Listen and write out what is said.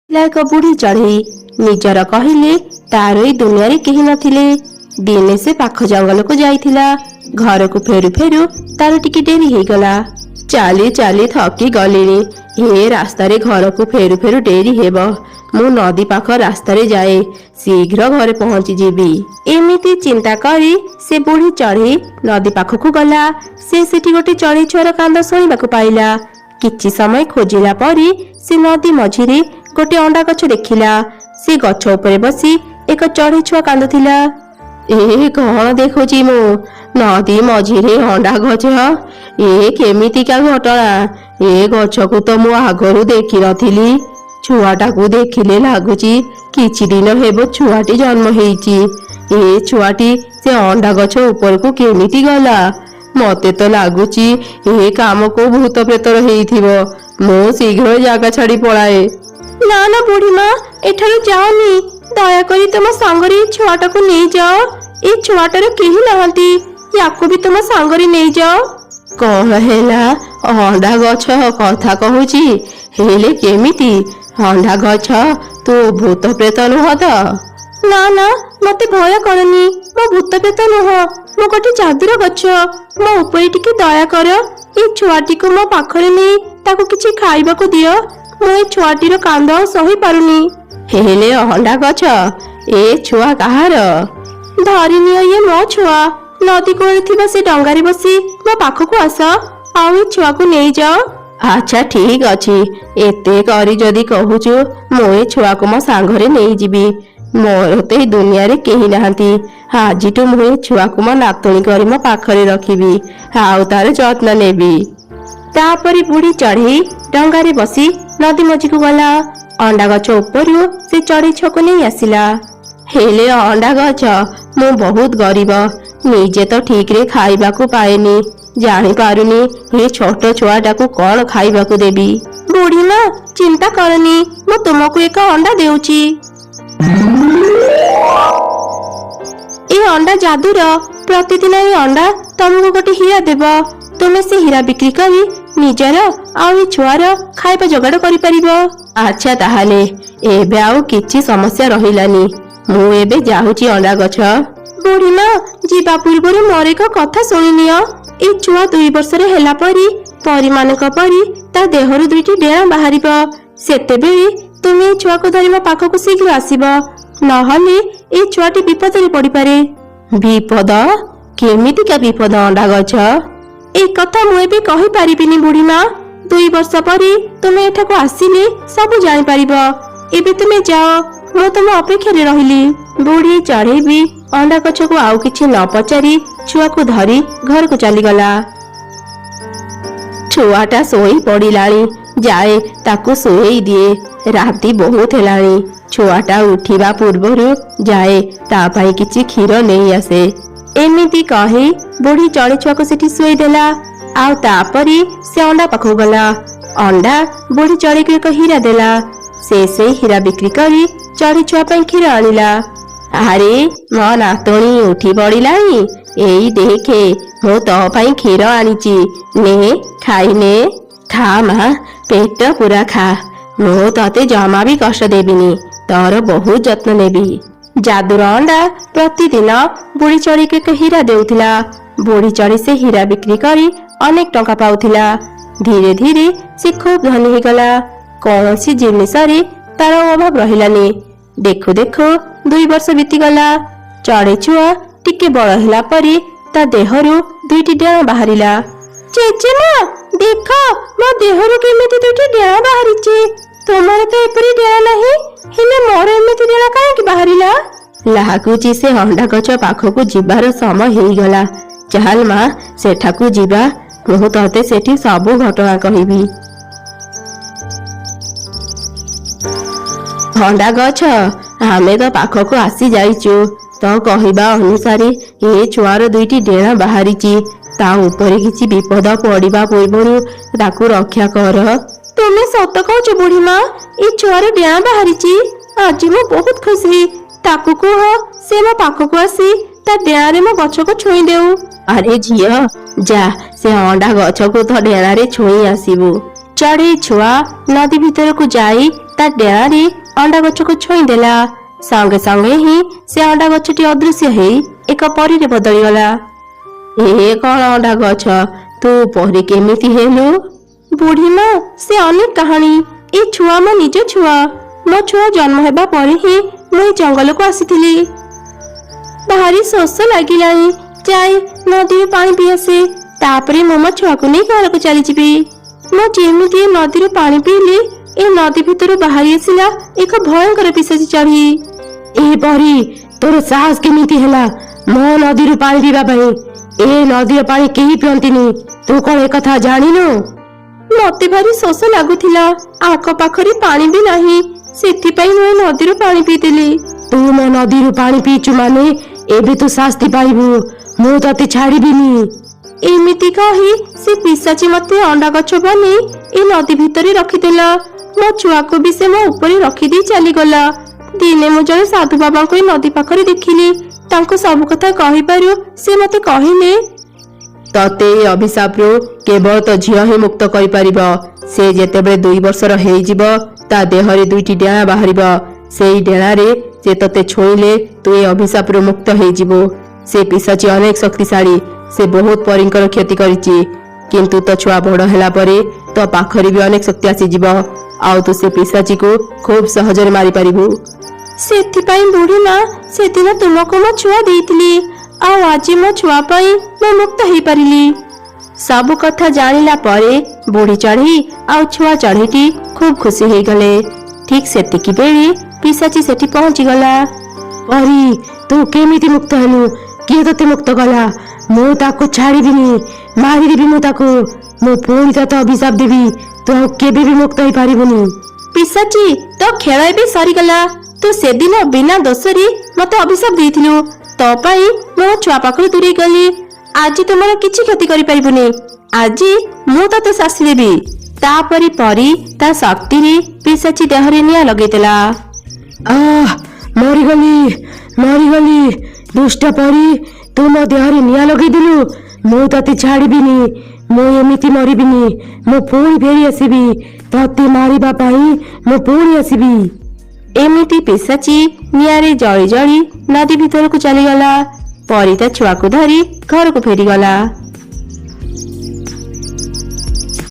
ଥିଲା ଏକ ବୁଢ଼ୀ ଚଢ଼େଇ। ନିଜର କହିଲେ ତାର ଏଇ ଦୁନିଆରେ କେହି ନଥିଲେ। ଦିନେ ସେ ପାଖ ଜଙ୍ଗଲକୁ ଯାଇଥିଲା। ଘରକୁ ଫେରୁ ଫେରୁ ତାର ଟିକେ ଡେରି ହେଇଗଲା। ଚାଲି ଚାଲି ଥକି ଗଲିଣି। ଏ ରାସ୍ତାରେ ଘରକୁ ଫେରୁ ଫେରୁ ଡେରି ହେବ। ମୁଁ ନଦୀ ପାଖ ରାସ୍ତାରେ ଯାଏ, ଶୀଘ୍ର ଘରେ ପହଞ୍ଚିଯିବି। ଏମିତି ଚିନ୍ତା କରି ସେ ବୁଢ଼ୀ ଚଢ଼େଇ ନଦୀ ପାଖକୁ ଗଲା। ସେ ସେଠି ଗୋଟେ ଚଢ଼େଇ ଛୁଆର କାନ୍ଦ ଶୁଣିବାକୁ ପାଇଲା। କିଛି ସମୟ ଖୋଜିଲା ପରେ ସେ ନଦୀ ମଝିରେ ଗୋଟେ ଅଣ୍ଡା ଗଛ ଦେଖିଲା। ସେ ଗଛ ଉପରେ ବସି ଏକ ଚଢ଼େଇ ଛୁଆ କାନ୍ଦୁଥିଲା। ଏ କଣ ଦେଖୁଛି ମୁଁ? ନଦୀ ମଝିରେ ଅଣ୍ଡା ଗଛ! ଏ କେମିତିକା ଘଟଣା? ଏ ଗଛକୁ ତ ମୁଁ ଆଗରୁ ଦେଖିନଥିଲି। ଛୁଆଟାକୁ ଦେଖିଲେ ଲାଗୁଛି କିଛି ଦିନ ହେବ ଛୁଆଟି ଜନ୍ମ ହେଇଛି। ଏ ଛୁଆଟି ସେ ଅଣ୍ଡା ଗଛ ଉପରକୁ କେମିତି ଗଲା? ମତେ ତ ଲାଗୁଛି ଏ କାମ କୋଉ ଭୂତ ପ୍ରେତର ହେଇଥିବ। ମୁଁ ଶୀଘ୍ର ଏ ଜାଗା ଛାଡି ପଳାଏ। ନା ନା ବୁଢୀ ମା, ଏଠାରୁ ଯାଅନି। ଦୟାକରି ତୁମ ସାଙ୍ଗରେ ଏଇ ଛୁଆଟାକୁ ନେଇଯାଅ। ଏଇ ଛୁଆଟାର କେହି ନାହାନ୍ତି। ୟାକୁ ବି ତୁମ ସାଙ୍ଗରେ ନେଇଯାଅ। କଣ ହେଲା? ଅଣ୍ଡା ଗଛ କଥା କହୁଛି? ହେଲେ କେମିତି? ଅଣ୍ଡା ଗଛ, ତୁ ଭୂତ ପ୍ରେତ ନୁହଁ ତ? ନା ନା, ମତେ ଭୟ କରନି। ମୋ ଭୂତ ପ୍ରେତ ନୁହଁ, ମୁଁ ଗୋଟେ ଯାଦୁର ଗଛ। ମୋ ଉପରେ ଟିକେ ଦୟା କର। ଏଇ ଛୁଆଟିକୁ ମୋ ପାଖରେ ନେଇ ତାକୁ କିଛି ଖାଇବାକୁ ଦିଅ। ମୁଁ ଏଇ ଛୁଆଟିର କାନ୍ଦ ଆଉ ସହି ପାରୁନି। ହେଲେ ଅଣ୍ଡା ଗଛ, ଏ ଛୁଆ କାହାର? ଧରିନିଅ, ଇଏ ମୋ ଛୁଆ। ନଦୀ କୂଳରେ ଥିବା ସେ ଡଙ୍ଗାରେ ବସି ମୋ ପାଖକୁ ଆସ ଆଉ ଏ ଛୁଆକୁ ନେଇଯାଅ। ଆଚ୍ଛା, ଠିକ ଅଛି। ଏତେ କରି ଯଦି କହୁଛୁ, ମୁଁ ଏ ଛୁଆକୁ ମୋ ସାଙ୍ଗରେ ନେଇଯିବି। ମୋର ତ ଏଇ ଦୁନିଆରେ କେହି ନାହାନ୍ତି। ଆଜିଠୁ ମୁଁ ଏ ଛୁଆକୁ ମୋ ନାତୁଣୀ କରି ମୋ ପାଖରେ ରଖିବି ଆଉ ତାର ଯତ୍ନ ନେବି। ତାପରେ ବୁଢୀ ଚଢ଼େଇ ଡଙ୍ଗାରେ ବସି ନଦୀ ମଝିକୁ ଗଲା। ଅଣ୍ଡା ଗଛ ଉପରୁ ସେ ଚଢ଼େଇ ଛୁଆକୁ ନେଇ ଆସିଲା। ହେଲେ ଅଣ୍ଡା ଗଛ, ମୁଁ ବହୁତ ଗରିବ। ନିଜେ ତ ଠିକରେ ଖାଇବାକୁ ପାଏନି। ଜାଣିପାରୁନି ଏ ଛୋଟ ଛୁଆଟାକୁ କଣ ଖାଇବାକୁ ଦେବି। ବୁଢୀ ମା, ଚିନ୍ତା କରନି। ମୁଁ ତୁମକୁ ଏକ ଅଣ୍ଡା ଦେଉଛି। ଏ ଅଣ୍ଡା ଯାଦୁର। ପ୍ରତିଦିନ ଏ ଅଣ୍ଡା ତମକୁ ଗୋଟେ ହୀରା ଦେବ। ତୁମେ ସେ ହୀରା ବିକ୍ରି କରି ନିଜର ଆଉ ଏ ଛୁଆର ଖାଇବା ଯୋଗାଡ଼ କରିପାରିବ। ଆଚ୍ଛା, ତାହେଲେ ଏବେ ଆଉ କିଛି ସମସ୍ୟା ରହିଲାନି। ମୁଁ ଏବେ ଯାଉଛି ଅଣ୍ଡା ଗଛ। ବୁଢୀ ମା, ଯିବା ପୂର୍ବରୁ ମୋର ଏକ କଥା ଶୁଣିନିଅ। ଏ ଛୁଆ 2 ବର୍ଷର ହେଲା ପରି ପରୀମାନଙ୍କ ପରି ତା ଦେହରୁ ଦୁଇଟି ଡେଣା ବାହାରିବ। ସେତେବେଳେ ତୁମେ ଏ ଛୁଆକୁ ଧରି ମୋ ପାଖକୁ ଶୀଘ୍ର ଆସିବ, ନହେଲେ ଏ ଛୁଆଟି ବିପଦରେ ପଡ଼ିପାରେ। ବିପଦ? କେମିତିକା ବିପଦ ଅଣ୍ଡା ଗଛ? ଏ କଥା ମୁଁ ଏବେ କହିପାରିବିନି ବୁଢୀ ମା। 2 ବର୍ଷ ପରେ ତୁମେ ଏଠାକୁ ଆସିଲେ ସବୁ ଜାଣିପାରିବ। ଏବେ ତୁମେ ଯାଅ, ମୁଁ ତୁମ ଅପେକ୍ଷାରେ ରହିଲି। ବୁଢୀ ଚଢ଼େଇ ବି ଅଣ୍ଡା ଗଛକୁ ଆଉ କିଛି ନ ପଚାରି ଛୁଆକୁ ଧରି ଘରକୁ ଚାଲିଗଲା। ଛୁଆଟା ଶୋଇ ପଡ଼ିଲାଣି, ଯାଏ ତାକୁ ଶୋଏଇ ଦିଏ। ରାତି ବହୁତ ହେଲାଣି। ଛୁଆଟା ଉଠିବା ପୂର୍ବରୁ ଯାଏ ତା ପାଇଁ କିଛି କ୍ଷୀର ନେଇ ଆସେ। ଏମିତି କହି ବୁଢୀ ଚଢ଼େଇ ଛୁଆକୁ ସେଠି ଶୋଇଦେଲା ଆଉ ତାପରେ ସେ ଅଣ୍ଡା ପାଖକୁ ଗଲା। ଅଣ୍ଡା ବୁଢୀ ଚଢ଼େଇକୁ ଏକ ହୀରା ଦେଲା। ସେ ସେଇ ହୀରା ବିକ୍ରି କରି ଚଢ଼େଇ ଛୁଆ ପାଇଁ କ୍ଷୀର ଆଣିଲା। ଆରେ, ମୋ ନାତୁଣୀ ଉଠି ପଡ଼ିଲାଣି। ଏଇ ଦେଖେ, ମୁଁ ତୋ ପାଇଁ କ୍ଷୀର ଆଣିଛି। ନେ, ଖାଇନେ। ଖା ମା, ପେଟ ପୁରା ଖା। ମୁଁ ତତେ ଜମା ବି କଷ୍ଟ ଦେବିନି, ତୋର ବହୁତ ଯତ୍ନ ନେବି। ଯାଦୁର ଅଣ୍ଡା ପ୍ରତିଦିନ ବୁଢୀ ଚଢ଼େଇକୁ ଏକ ହୀରା ଦେଉଥିଲା। ବୁଢୀ ଚଢ଼େଇ ସେ ହୀରା ବିକ୍ରି କରି ଅନେକ ଟଙ୍କା ପାଉଥିଲା। ଧୀରେ ଧୀରେ ସେ ଖୁବ ଧନୀ ହେଇଗଲା। କୌଣସି ଜିନିଷରେ ତାର ଅଭାବ ରହିଲାନି। ଦେଖୁ ଦେଖୁ 2 ବର୍ଷ ବିତିଗଲା। ଚଢ଼େଇ ଛୁଆ ଟିକେ ବଡ଼ ହେଲା ପରେ ତା ଦେହରୁ ଦୁଇଟି ଡେଣା ବାହାରିଲା। ଜେଜେମା, ଦେଖ, ମୋ ଦେହରୁ କେମିତି ଦୁଇଟି ଡେଣା ବାହାରିଛି। ତୁମର ତ ଏପରି ଡେଣା ନାହିଁ, ହେଲେ ମୋର ଏମିତି ଡେଣା କାହିଁକି ବାହାରିଲା? ଲାଗୁଛି ସେ ଅଣ୍ଡା ଗଛ ପାଖକୁ ଯିବାର ସମୟ ହେଇଗଲା। ଚାଲ ମା, ସେଠାକୁ ଯିବା। ମୁଁ ତତେ ସେଠି ସବୁ ଘଟଣା କହିବି। ଅଣ୍ଡା ଗଛ, ଆମେ ତ ପାଖକୁ ଆସି ଯାଇଛୁ। ତ କହିବା ଅନୁସାରେ ଏ ଛୁଆର ଦୁଇଟି ଡେଣା ବାହାରିଛି। ତା ଉପରେ କିଛି ବିପଦ ପଡ଼ିବା ପୂର୍ବରୁ ତାକୁ ରକ୍ଷା କର। ତୁମେ ସତ କହୁଛ ବୁଢୀ ମା? ଏ ଛୁଆର ଡେଣା ବାହାରିଛି? ଆଜି ମୁଁ ବହୁତ ଖୁସି। ତାକୁ କୁହ ସେ ମୋ ପାଖକୁ ଆସି ତା ଡେଣାରେ ମୋ ଗଛକୁ ଛୁଇଁ ଦେଉ। ଆରେ ଝିଅ, ଯା, ସେ ଅଣ୍ଡା ଗଛକୁ ତ ଡେଣାରେ ଛୁଇଁ ଆସିବୁ। ଚଢ଼େଇ ଛୁଆ ନଦୀ ଭିତରକୁ ଯାଇ ତା ଡେଣାରେ ଅଣ୍ଡା ଗଛକୁ ଛୁଇଁ ଦେଲା। ସଙ୍ଗେ ସଙ୍ଗେ ହିଁ ସେ ଅଣ୍ଡା ଗଛଟି ଅଦୃଶ୍ୟ ହେଇ ଏକ ପରୀରେ ବଦଳିଗଲା। ଏ କଣ ଅଣ୍ଡା ଗଛ, ତୁ ପରି କେମିତି ହେଲୁ? ବୁଢୀ ମା, ସେ ଅନେକ କାହାଣୀ। ଏ ଛୁଆ ମୋ ନିଜ ଛୁଆ। ମୋ ଛୁଆ ଜନ୍ମ ହେବା ପରେ ହିଁ ମୁଁ ଏ ଜଙ୍ଗଲକୁ ଆସିଥିଲି। ଭାରି ଶୋଷ ଲାଗିଲାଣି, ଯାଇ ନଦୀରୁ ପାଣି ପିଇ ଆସେ। ତାପରେ ମୁଁ ମୋ ଛୁଆକୁ ନେଇ ଘରକୁ ଚାଲିଯିବି। ମୁଁ ଯେମିତି ଏ ନଦୀରୁ ପାଣି ପିଇଲି, ଏ ନଦୀ ଭିତରୁ ବାହାରି ଆସିଲା ଏକ ଭୟଙ୍କର ପିଶାଚୀ ଚଢେଇ। ଏ ପରି, ତୋର ସାହସ କେମିତି ହେଲା ମୋ ନଦୀରୁ ପାଣି ପିଇବା ପାଇଁ? ଏ ନଦୀର ପାଣି କେହି ପିଅନ୍ତିନି, ତୁ କଣ ଏକଥା ଜାଣିନୁ? ମତେ ଭାରି ଶୋଷ ଲାଗୁଥିଲା, ଆଖ ପାଖରେ ପାଣି ବି ନାହିଁ, ସେଥିପାଇଁ ମୁଁ ଏ ନଦୀରୁ ପାଣି ପିଇଦେଲି। ତୁ ମୋ ନଦୀରୁ ପାଣି ପିଇଛୁ ମାନେ ଏବେ ତୁ ଶାସ୍ତି ପାଇବୁ। ମୁଁ ତତେ ଛାଡିବିନି। ଏମିତି କହି ସେ ପିଶାଚୀ ମତେ ଅଣ୍ଡା ଗଛ ବନେଇ ଏ ନଦୀ ଭିତରେ ରଖିଦେଲା। ମୋ ଛୁଆକୁ ବି ସେ ମୋ ଉପରେ ରଖିଦେଇ ଚାଲିଗଲା। ଦିନେ ମୁଁ ଜଣେ ସାଧୁ ବାବାଙ୍କୁ ଏ ନଦୀ ପାଖରେ ଦେଖିଲି। ତାଙ୍କୁ ସବୁ କଥା କହିବାରୁ ସେ ମତେ କହିଲେ, ତତେ ଏ ଅଭିଶାପରୁ କେବଳ ତୋ ଝିଅ ହିଁ ମୁକ୍ତ କରିପାରିବ। ସେ ଯେତେବେଳେ 2 ବର୍ଷର ହେଇଯିବ, ତା ଦେହରେ ଦୁଇଟି ଡେଣା ବାହାରିବ। ସେଇ ଡେଣାରେ ସେ ତତେ ଛୁଇଁଲେ ତୁ ଏ ଅଭିଶାପରୁ ମୁକ୍ତ ହେଇଯିବୁ। ସେ ପିଶାଚୀ ଅନେକ ଶକ୍ତିଶାଳୀ। ସେ ବହୁତ ପରୀଙ୍କର କ୍ଷତି କରିଛି। କିନ୍ତୁ ତୋ ଛୁଆ ବଡ ହେଲା ପରେ ତୋ ପାଖରେ ବି ଅନେକ ଶକ୍ତି ଆସିଯିବ, ଆଉ ତୁ ସେ ପିଶାଚୀକୁ ଖୁବ୍ ସହଜରେ ମାରିପାରିବୁ। ସେଥିପାଇଁ ବୁଢୀ ମା, ସେଦିନ ତୁମକୁ ମୋ ଛୁଆ ଦେଇଥିଲି, ଆଉ ଆଜି ମୋ ଛୁଆ ପାଇଁ ମୁଁ ମୁକ୍ତ ହେଇପାରିଲି। ସବୁ କଥା ଜାଣିଲା ପରେ ବୁଢୀ ଚଢେଇ ଆଉ ଛୁଆ ଚଢେଇଟି ଖୁବ୍ ଖୁସି ହେଇଗଲେ। ଠିକ ସେତିକି ବେଳେ ପିଶାଚୀ ସେଠି ପହଞ୍ଚିଗଲା। ପରି, ତୁ କେମିତି ମୁକ୍ତ ହେଲୁ? କିଏ ତତେ ମୁକ୍ତ କଲା? ମୁଁ ତାକୁ ଛାଡିବିନି, ମାରିଦେବି ମୁଁ ତାକୁ। ମୁଁ ପୁଣି ତତେ ଅଭିଶାପ ଦେବି, ତୁ ଆଉ କେବେ ବି ମୁକ୍ତ ହେଇପାରିବୁନି। ପିଶାଚୀ, ତୋ ଖେଳ ଏବେ ସରିଗଲା। ତୁ ସେଦିନ ବିନା ଦୋଷରେ ମତେ ଅଭିଶାପ ଦେଇଥିଲୁ। ତୋ ପାଇଁ ମୁଁ ମୋ ଛୁଆ ପାଖରୁ ଦୂରେଇ ଗଲି। ଆଜି ତୁମର କିଛି କ୍ଷତି କରିପାରିବୁନି। ଆଜି ମୁଁ ତତେ ଶାସ୍ତି ଦେବି। ତାପରେ ପରି ତା ଶକ୍ତିରେ ପିଶାଚୀ ଦେହରେ ନିଆଁ ଲଗେଇଦେଲା। ଆহ, ମରିଗଲି, ମରିଗଲି! ଦୁଷ୍ଟ ପରି, ତୁ ମୋ ଦେହରେ ନିଆଁ ଲଗେଇଦେଲୁ। ମୁଁ ତତେ ଛାଡିବିନି। ମୁଁ ଏମିତି ମରିବିନି। ମୁଁ ପୁଣି ଫେରି ଆସିବି ତତେ ମାରିବା ପାଇଁ। ମୁଁ ପୁଣି ଆସିବି। ଏମିତି ପିଶାଚୀ ନିଆଁରେ ଜଳି ଜଳି ନଦୀ ଭିତରକୁ ଚାଲିଗଲା। ପରି ତା ଛୁଆକୁ ଧରି ଘରକୁ ଫେରିଗଲା।